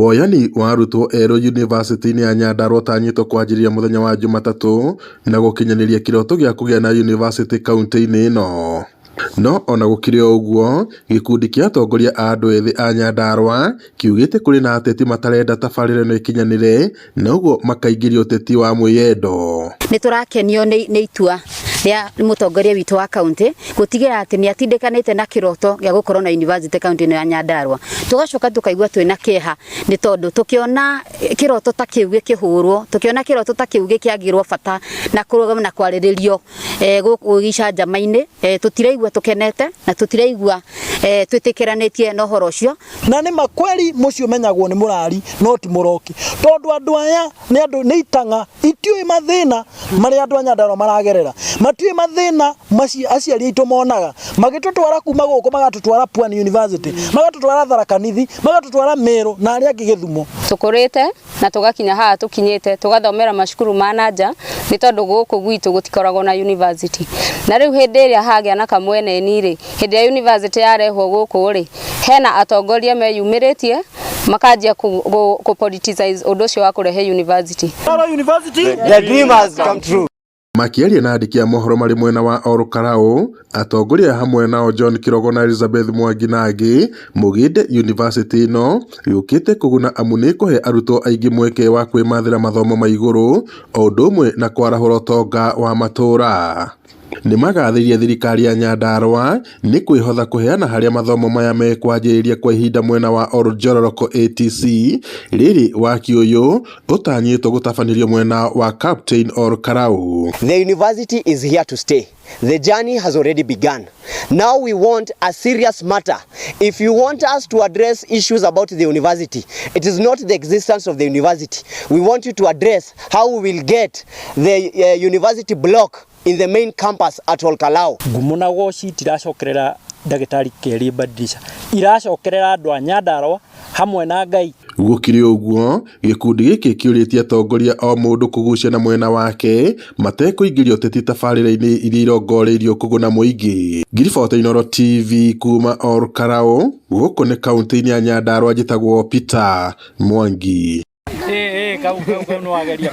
Woyani wa arutwo erũ yunivasĩtĩ-inĩ ya Nyandarua ũtanyĩtwo kwanjĩrĩria mũthenya wa jumatatũ na gũkinyanĩria kĩroto gĩa kũgĩa na yunivasĩtĩ kauntĩ-inĩ ĩno. No ona gũkĩrĩ o ũguo, gĩkundi kĩa atongoria a andũ ethĩ a Nyandarua kĩugĩte kũrĩ na ateti matarenda tabarĩra ĩno ĩkinyanĩre na ũguo makaingĩria ũteti wa mwĩyendo. Nĩ tũrakenio nĩ itua rĩa mũtongoria witũ wa kaunti gũtigĩrĩra atĩ nĩ atindĩkanĩte na kĩroto gĩa gũkorwo na university kaunti ĩno ya Nyandarua. Tũgacoka tũkaigua twĩna kĩeha nĩ tondũ tũkĩona kĩroto ta kĩu gĩkĩhũrwo, tũkĩona kĩroto ta kĩu gĩkĩagĩrwo bata na kũrũgama na kwarĩrĩrio gũkũ icanjama-inĩ, tũtiraigua tũkenete na tũtiraigua twĩtĩkĩranĩtie na ũhoro ũcio. Na nĩ ma kweli mũciĩ ũmenyagwo nĩ mũrari no ti mũroki, tondũ andũ aya nĩ andũ nĩ itang'a itiũĩ mathĩna marĩa andũ a Nyandarua maragerera, matiũĩ mathĩna macio aciari aitũ monaga magĩtũtwara kuma gũkũ magatũtwara Pwani University, magatũtwara Tharaka Nithi, magatũtwara Meru na arĩa angĩ Gĩthumo. Tũkũrĩte na tũgakinya haha tũkinyĩte tũgathomera macukuru ma na nja nĩ tondũ gũkũ gwitũ gũtikoragwo na university. Na rĩu hĩndĩ ĩrĩa hagĩa na kamweneni rĩ, hĩndĩ ĩrĩa university yarehwo gũkũ rĩ, hena atongoria meyumĩrĩtie makanjia kũ politicize ũndũ ũcio wa kũrehe university. University, the dream has come true. Makĩaria na andĩki a mohoro marĩ mwena wa Ol Kalou, atongoria hamwe nao John Kĩrogo na Elizabeth Mwangi na angĩ maugĩte yunivasĩtĩ ĩno yũkĩte kũguna amu nĩ ĩkũhe arutwo aingĩ mweke wa kwĩmathĩra mathomo ma igũrũ o ũndũ ũmwe na kwarahũra ũtonga wa matũũra. Nĩmagathĩrĩirie thirikari ya Nyandarua nĩ kwĩhotha kũheana harĩa mathomo maya mekwanjĩrĩria kwa ihinda mwena wa Oljororok ATC rĩrĩ waki ũyũ ũtanyĩtwo gũtabanĩrio mwena wa Captain Ol Kalou. The university is here to stay. The journey has already begun. Now we want a serious matter. If you want us to address issues about the university, it is not the existence of the university. We want you to address how we will get the university block in the main campus at Ol Kalou. Ngumo na goci itiracokerera ndagĩtarĩ Kelly Badilisha, iracokerera andũ a Nyandarua hamwe na Ngai. Gũkĩrĩ ũguo, gĩkundi gĩkĩ kĩũrĩtie atongoria o mũndũ kũgucia na mwena wake matekũingĩria ũteti tabarĩra-inĩ iria irongoreirio kũguna mũingĩ. Ngiribota Inooro TV kuma Ol Kalou gũkũ nĩ kaunti-inĩ ya Nyandarua, njĩtagwo Peter Mwangi. Ĩ kau kau kau nĩ wageria.